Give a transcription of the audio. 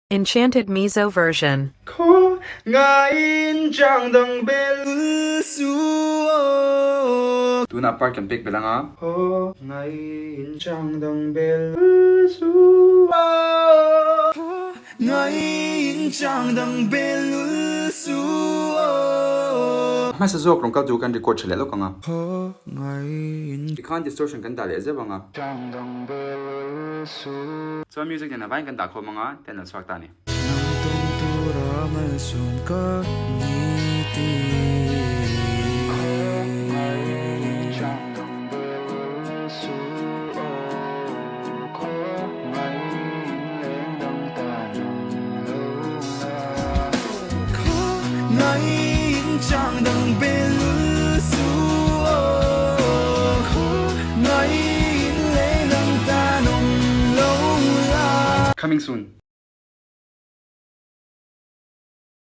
Enchanted Mizo version. Khaw ngaiin chang dang bel su aw. Tunah part kan pek belh anga. Khaw ngaiin chang dang bel su aw. Khaw ngaiin chang dang bel su aw. Hmasa zawk rawn kal tur kan record tha leh lawk anga. Khaw ngaiin. Tikhan distortion kan dah leh zeuh anga. Chang dang bel su. Chuan music nen a vain kan dah khawm anga ten an chhuak ta a ni. Nang tum tura malsawm ka ni ti. Coming soon.